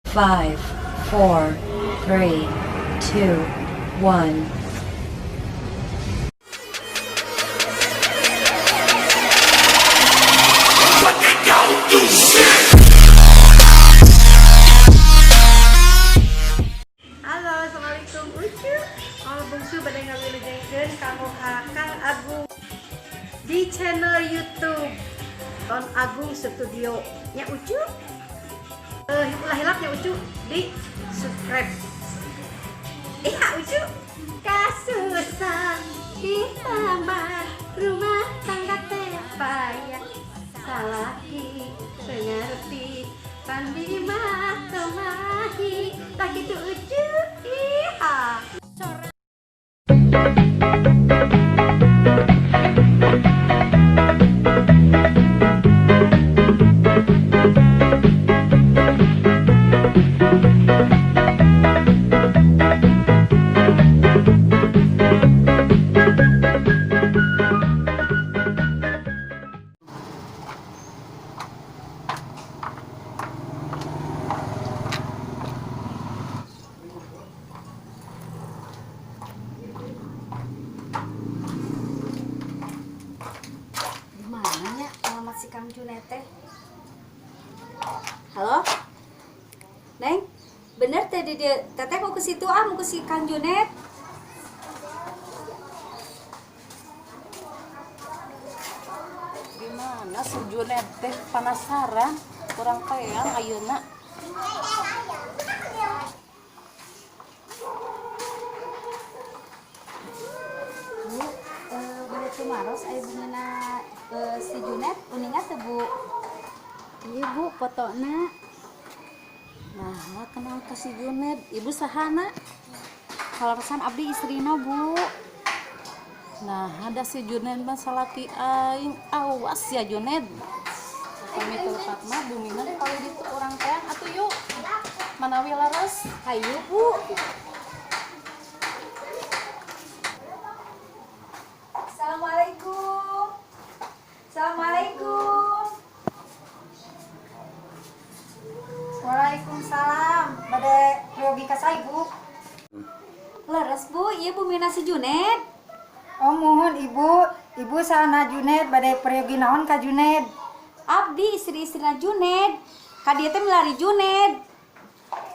5, 4, 3, 2, 1. Halo, assalamualaikum, Ucu. Oh, bungsu bade ngawilujengkeun kanggo ka Kang Agung di channel YouTube Ton Agung Studio nya, Ucu. Eh, ulah hilap nya, Ucu, di subscribe. Iya, Ucu. Kasusah kita mah rumah tangga teh payah, salaki teu ngarti pandi mah teu mahi. Tah kitu, Ucu. Iya. Di mana nya alamat si Kang Junet teh? Halo? Neng, bener teh dia teteh mau ke situ ah, mau ke si Kang Junet. Gimana si Junet teh, penasaran kurang teang ayeuna. Bu, bade tumaros aya bumina si Junet, uninga teu, Bu? Iya, Bu, fotona. Nah, kenal ke si Junet? Ibu sahana? Kaleresan abdi istrina, Bu. Nah, ada si Junet mah salaki aing. Awas ya, Junet. Kami tempat mah bumina kalau gitu urang teang atuh, yuk, manawi laras. Hayu, Bu. Assalamualaikum. Assalamualaikum. Waalaikumsalam. Bade peryogi ka saha, Ibu? Leres, Bu, iya bumina si Junet. Oh, muhun, Ibu. Ibu sahana Junet? Bade peryogi naon ka Junet? Abdi istri-istrina Junet. Ka dieu teh milari Junet.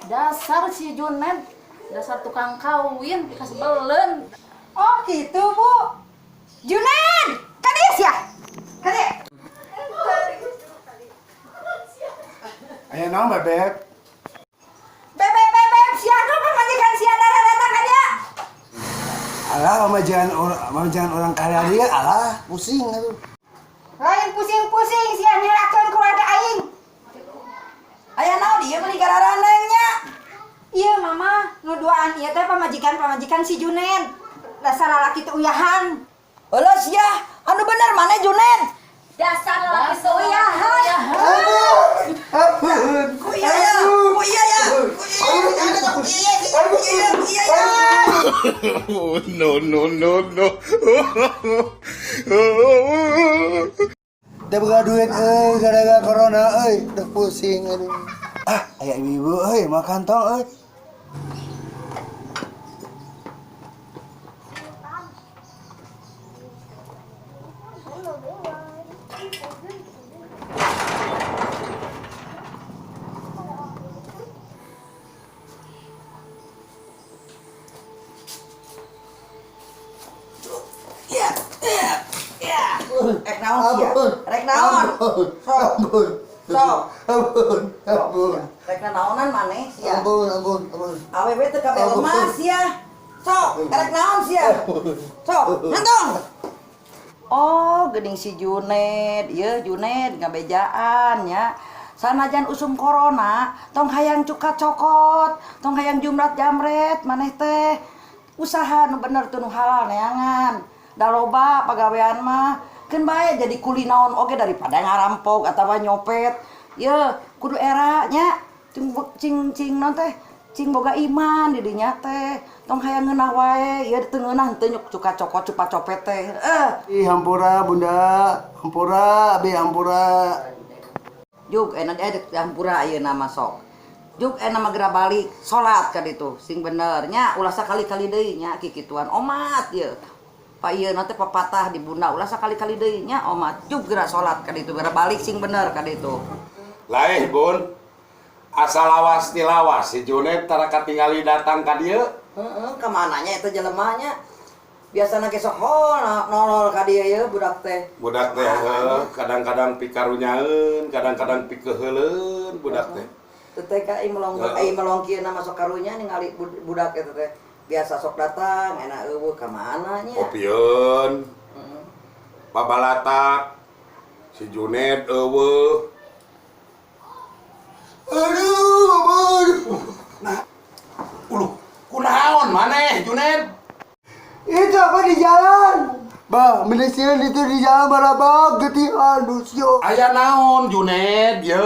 Dasar si Junet, dasar tukang kawin kasebeleun. Oh gitu, Bu. Junet, ka dieu sia. Ka dieu. Aya naon, Bebek? Bebek, bebek, sia tuh pamajikan sia darah datang ka dieu. Alah, pamajikan orang kaya dia, alah, pusing atuh. Lain pusing-pusing, sia nyerakeun keluarga aing. Aya naon ieu meuni gararandeng nya? Iya, Mama, nu duaan ieu teh pamajikan-pamajikan si Junet. Dasar lalaki teu uyahan. Eueuh sia, anu bener mana Junet? Dasar lalaki teu uyahan. Ampun. Ku iya ya, ku iya ya. Ku iya ya, ku iya, ku iya ya. Oh, no, no, no, no. Teu boga duit euy gara-gara corona euy, udah pusing aduh. Ah, aya ibu-ibu euy, makan tong euy. Iya, iya, iya. Rek naon sia? Rek naon? Ampun. Sok. Ampun. Sok. Ampun. Ampun. Rek naonan maneh sia? Ampun, ampun, ampun. Awewe teu kabeh lemas sia. Sok, rek naon sia? Sok, ngantong. Oh, geuning si Junet, ieu Junet ngabejaan nya. Sanajan usum corona, tong hayang cuka cokot, tong hayang jumrat jamret maneh teh. Usaha nu bener tuh nu halal neangan. Da loba pagawean mah, keun bae jadi kuli naon oge daripada ngarampok atawa nyopet. Ye, kudu era nya, cing cing cing naon teh? Cing boga iman di dinya teh. Tong hayang ngeunah wae, ieu teu ngeunah henteu nyuk cuka cokot cupa copet teh. Eh. Ih, hampura, Bunda. Hampura, abi hampura. Juk, enak dek hampura ayeuna mah sok. Juk enak mah geura balik salat ka ditu sing bener nya, ulah sakali-kali deui nya kikituan omat ieu. Pa ieu teh papatah di bunda, ulah sakali-kali deui nya omat. Juk geura salat ka ditu, geura balik sing bener ka ditu. Laeh Bun, asa lawas ti lawas si Junet tara katingali datang ka dieu. Heeh, ka mana nya eta jelema nya? Biasana ge sok nolol ka dieu ieu budak teh. Budak teh heuh, kadang-kadang pikarunyaeun, kadang-kadang pikeuheuleun budak teh. Teu teh ka melong ai melong kieu na masuk karunya ningali budak eta teh. Biasa sok datang, enak eueuh ka mana nya? Kopieun. Babalatak si Junet eueuh. Aduh, aduh. Nah, uluh, kunaon maneh Junet? Itu apa di jalan? Bah, menisieun itu di jalan barabag getihan dusyo. Aya naon Junet ye?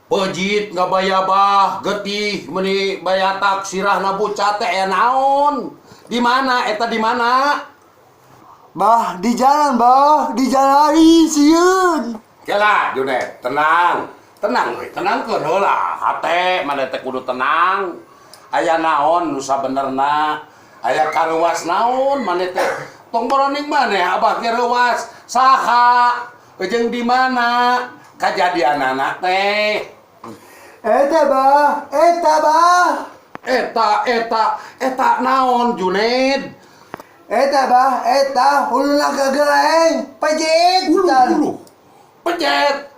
Pejit ngabayabah getih meuni bayatak sirahna bucat teh aya naon? Di mana eta di mana? Bah, di jalan, bah, di jalan sieun. Kela Junet, tenang. Tenang euy, tenangkeun heula. Hate maneh teh kudu tenang. Aya naon nu sabenerna? Aya karuas naon maneh teh? Tong boroning maneh abah ge reuas. Saha? Jeung di mana kajadianana teh? Eta bah, eta bah. Eta eta eta naon Junet? Eta bah, eta huluna kageleng, pejit. Ulu ulu. Pejet.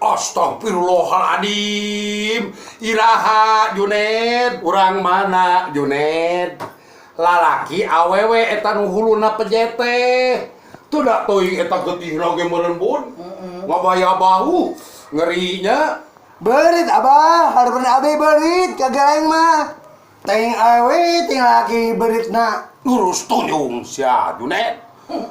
Astagfirullahaladzim. Iraha Junet, urang mana Junet? Lalaki awewe eta nu huluna pejet teh. Teu da teuing eta getihna ge meureun Bun. Ngabayabah ngerinya. Berit abah, harapan abe berit kageleng mah. Ting awe, ting laki beritna. Ngurus tunjung sia Junet.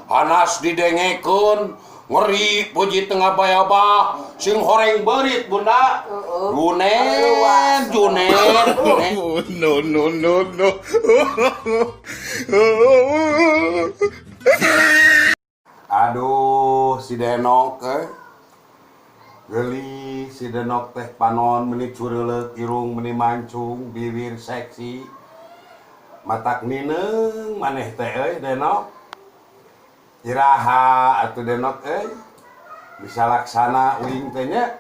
Hanas didengekeun ngeri puji tengah bayabah sing horeng berit bunda. Junet, Junet, Junet. Oh, no, no, no, no. Aduh, si Denok Geli si Denok teh panon meni cureuleuk, irung meni mancung, bibir seksi. Matak nineung maneh teh euy Denok. Iraha atuh Denok euy. Bisa laksana uing teh nya.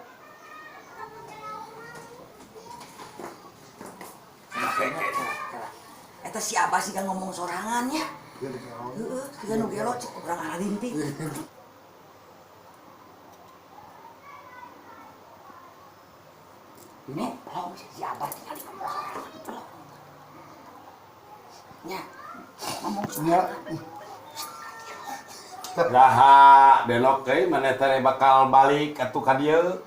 Eta si Abah sih kan ngomong sorangan nya. Heeh, siga nu gelo cek urang ararinting. Ini pelong si Abah tinggal ngomong sorangan pelong. Nya, ngomong sorangan. Raha Denok euy maneh teh bakal balik atuh ka dieu.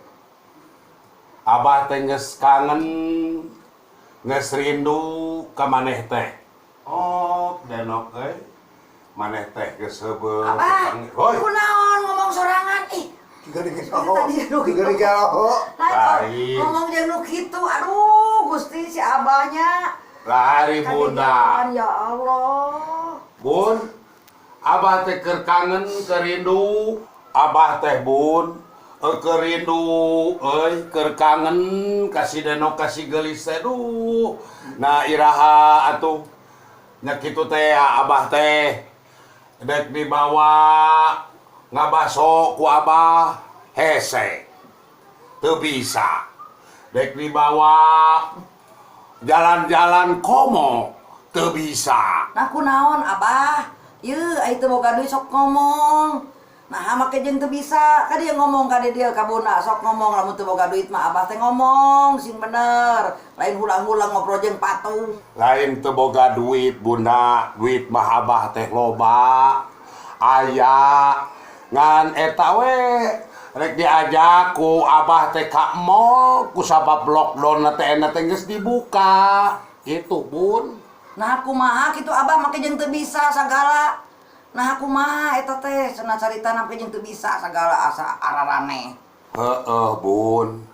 Abah teh geus kangen, geus rindu ka maneh teh. Oh, Denok euy. Maneh teh geus heubeul. Abah, Hoi. kunaon ngomong sorangan ih. Tiga-tiga. Lain. Ngomong jeung nu kitu, aduh Gusti si Abahnya. Lari bunda. Ya Allah. Bun, Abah teh keur kangen, keur rindu. Abah teh Bun, keur rindu euy, keur kangen ka si Denok ka si geulis teh duh. Nah iraha atuh nya kitu teh Abah teh dek dibawa ngabaso ku Abah hese. Teu bisa. Dek dibawa jalan-jalan komo teu bisa. Nah kunaon Abah? Yeuh, ai teu boga duit sok ngomong. Nah, make jeung teu bisa. Ka dieu ngomong ka dieu ka bunda sok ngomong lamun teu boga duit mah Abah teh ngomong sing bener. Lain hulang-hulang ngobrol jeung patung. Lain teu boga duit bunda, duit mah Abah teh loba. Aya ngan eta we rek diajak ku Abah teh ka mall ku sabab lockdown teh enak teh geus dibuka. Gitu Bun. Nah kumaha kitu Abah make jeung teu bisa sagala. Nah kumaha eta teh cenah carita make jeung teu bisa sagala asa araraneh. Heeh Bun.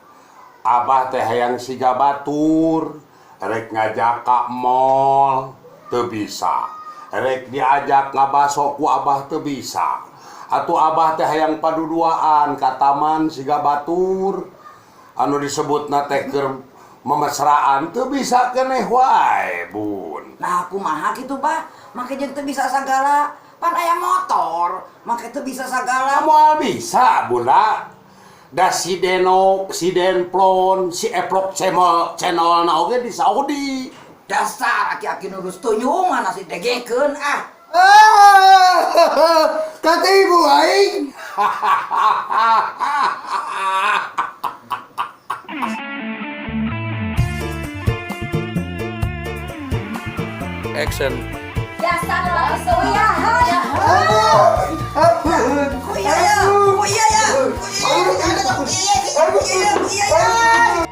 Abah teh hayang siga batur, rek ngajak ka mall teu bisa. Rek diajak ngabaso ku Abah teu bisa. Atuh Abah teh hayang paduduaan ka taman siga batur. Anu disebutna teh keur memesraan teu bisa keneh wae, Bun. Nah, kumaha kitu, Bah? Make jeung teu bisa sagala. Pan aya motor, make teu bisa sagala. Moal bisa, Bunda. Da si Denok, si Denplon, si Eplok channel channel na oge di Saudi. Dasar aki-aki nurus tunyungan nasi degekeun ah. Ah, kata ibu aing. Action. Dasar lalaki teu uyahan. Ampun. Ku iya ya, ku iya ya. Ku iya ya, ku iya ya, ku iya ya.